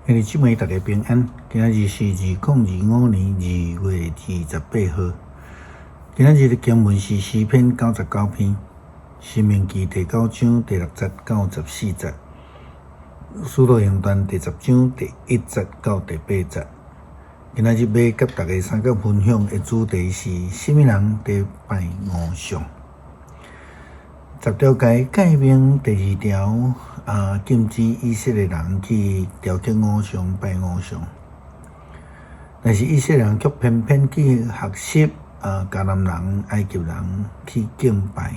兄弟姊妹，大家平安。今仔日是2025年2月28號。今仔日的經文是詩篇99篇，申命記第九章第六節到14節，使徒行傳第十章第一節到第八節。今仔日欲佮大家相共分享的主題是：啥物人佇拜偶像？十條誡誡命第二條啊，禁止以色列人去雕刻偶像、拜偶像。但是以色列人卻偏偏去學習啊，迦南人、埃及人去敬拜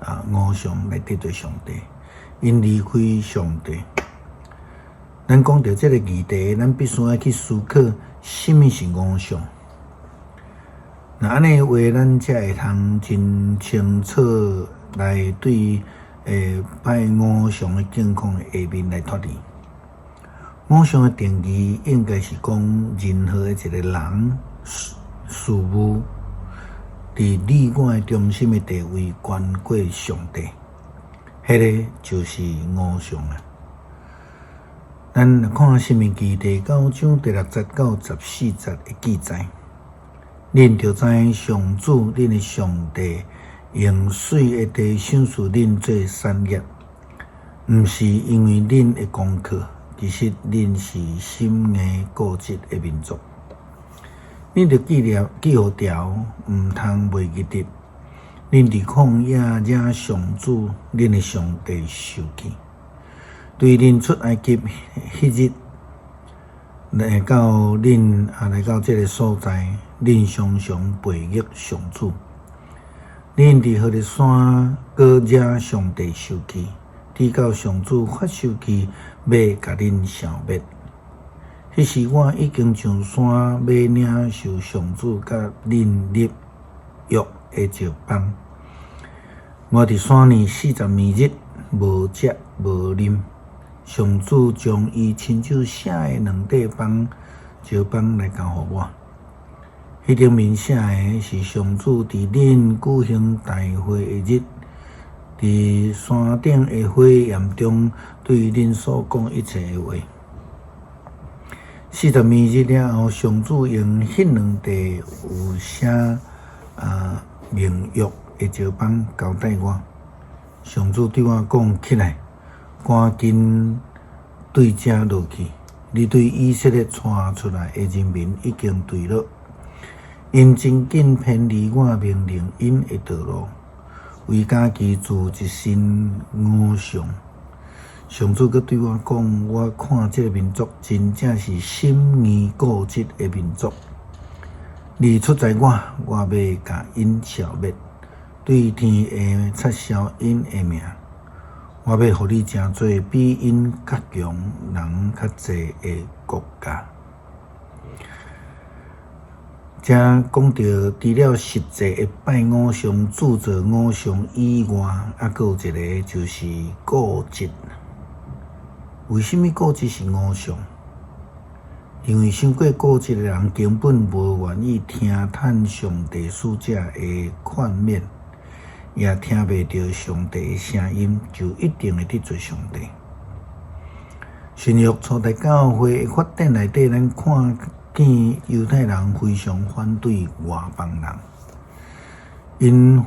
啊偶像來得罪上帝，𪜶離開上帝。咱講著這个議題，咱必須愛去思考，啥物是偶像。若按呢話，咱才會通真清楚來對拜偶像的境況的下面來脫離。偶像的定義應該是講，任何的一个人、事物，佇你我的中心的地位懸過上帝，彼个就是偶像啊。咱來看《申命記》第九章第六節到14節的記載，恁著知上主恁的上帝用媠的地賞賜恁做產業，毋是因為恁的功課，其實恁是心硬固執的民族。恁著記念記號條，毋通袂記得。恁佇曠野惹上主恁的上帝受氣。對恁出埃及彼日，來到恁啊來到這个所在，恁常常背逆上主。恁佇何烈山閣惹上帝受氣，直到上主發受氣，欲共恁消滅。彼時我已經上山，欲領受上主佮恁立約的石枋。我佇山內四十暝日，無食無啉。上主將伊親手寫的兩塊枋石枋來交予我。彼頂面寫的是上主佇恁舉行大會的日，佇山頂的火焰中對恁所講一切的話。四十暝日了後，上主用彼兩塊有寫啊盟約的石枋交代我。上主對我講：起來，趕緊對遮落去！你對以色列帶出來的人民已經墜落，𪜶真緊偏離我命令𪜶的道路，為家己鑄一身偶像。上主閣對我講：我看這个民族真正是心硬固執的民族。你出在我，我欲共𪜶消滅，對天下擦消𪜶的名。我欲予你成做比𪜶較強、人較濟的國家。遮講著，除了實際的拜偶像、鑄造偶像以外，猶閣有一个就是固執。為啥物固執是偶像？因為傷過固執的人根本無願意聽趁上帝使者的勸勉，也聽袂著上帝的聲音，就一定會得罪上帝。新約初代教會的發展內底，咱看見猶太人非常反對外邦人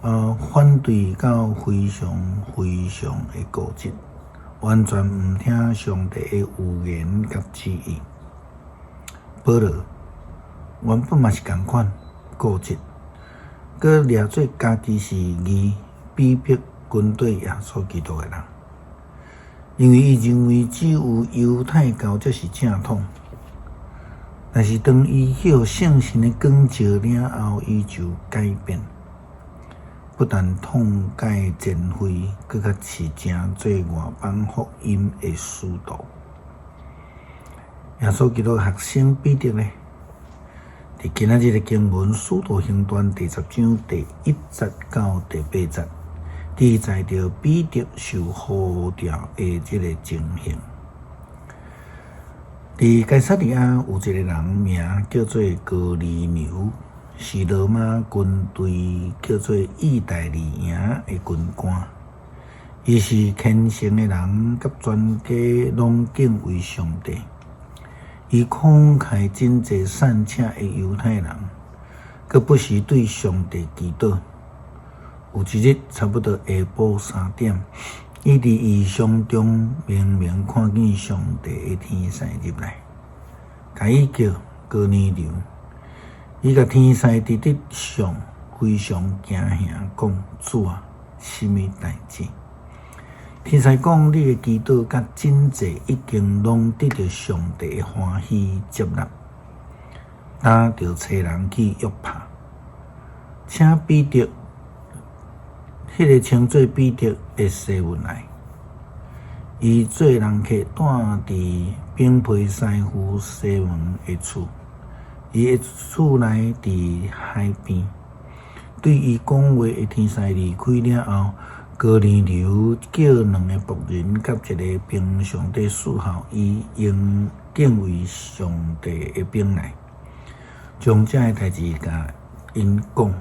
，𪜶反對到非常非常的固執，完全毋聽上帝的預言佮旨意。保羅原本嘛是仝款固執，閣掠做家己是義，逼迫軍隊耶穌基督的人，因為伊認為只有猶太教才是正統。但是當伊去予聖神的光照了後，伊就改變，不但痛改前非，閣較是成做外邦福音的使徒。耶穌基督學生彼得呢？佇今仔日的經文《使徒行傳》第十章第一節到第八節，記載著彼得受呼召的這个情形。佇該撒利亞有一个人名叫做哥尼流，是羅馬軍隊叫做意大利營的軍官。伊是虔誠的人，佮全家攏敬畏上帝。伊慷慨真濟散赤的猶太人，閣不時對上帝祈禱。有一日，差不多下晡3點，伊佇異象中明明看見上帝的天使入來，共伊叫哥尼流。伊共天使直直上非常驚嚇，講：主啊，啥物代誌？天使講：你的祈禱佮賑濟已經攏得著上帝的歡喜接納。今著差人去約帕，請彼得，彼个稱做彼得的西門來。伊做人客蹛佇餅皮師傅西門的厝，伊的厝內佇海邊。對伊講話的天使離開了後，哥尼流叫兩个僕人佮一个平常佇侍候伊應敬畏上帝的兵來，將這个代誌共𪜶講，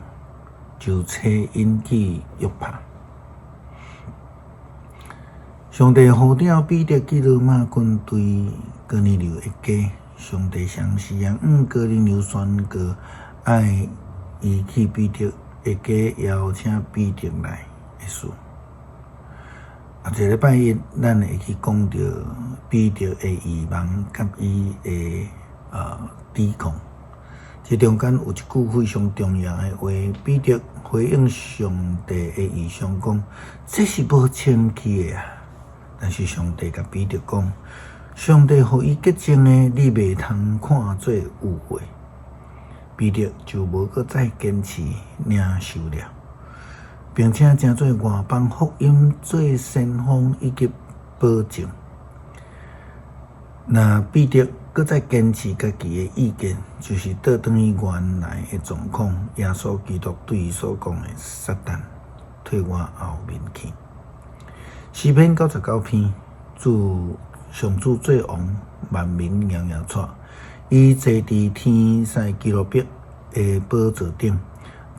就差𪜶去約帕。上帝呼召彼得去羅馬軍隊哥尼流的家。上帝同時也向哥尼流宣告，愛伊去彼得的家邀請彼得來的事。啊，這禮拜一，咱會去講著彼得的愚妄佮伊的抵抗。這中間有一句非常重要的話，彼得回應上帝的異象講：這是無清氣的啊！但是上帝共彼得講：上帝予伊潔淨的，你袂通看做污穢。彼得就無閣再堅持領受了，並且成做外邦福音做先鋒以及保證。若彼得閣再堅持家己的意見，就是倒轉去原來的狀況。耶穌基督對伊所講的：撒旦，退我後面去。詩篇99篇，主上主做王，萬民搖搖掣。伊坐佇天使基路伯的寶座頂，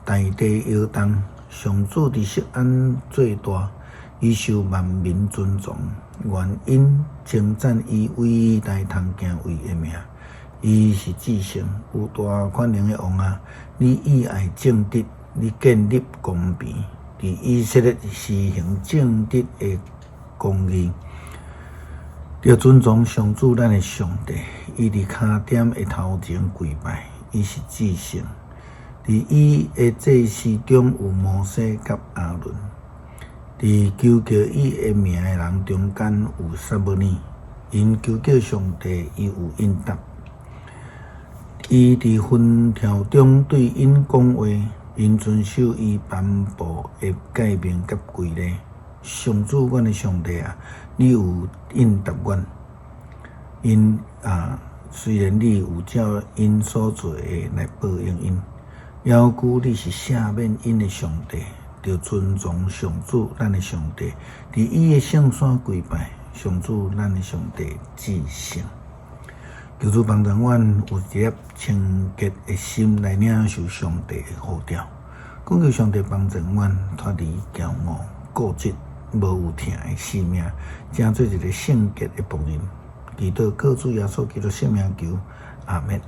大地搖動。上主佇錫安做大，伊受萬民尊崇。願𪜶稱讚伊偉大通敬畏的名。伊是至聖，有大權能的王啊！你喜愛正直，你建立公平，佇以色列施行正直的公義。著尊崇上主咱的上帝，伊佇跤點的頭前跪拜，伊是至聖。佇伊的祭司中有摩西佮亞倫，佇求叫伊的名的人中間有撒母耳，𪜶求叫上帝，伊有應答。伊佇紛跳中對𪜶講話，𪜶遵守伊頒布的誡命佮規例。上主，阮的上帝啊，你有應答阮。𪜶啊，雖然你有照𪜶所做的來報應𪜶，猶舊你是赦免𪜶的上帝，著尊崇上主，咱的上帝，佇伊的聖山跪拜，上主，咱的上帝至聖。求主幫助阮有一粒清潔的心來領受上帝的呼召，懇求上帝幫助阮脫離驕傲、固執、無有疼的性命，成做一个聖潔的僕人。祈禱靠主耶穌基督聖名求，阿們。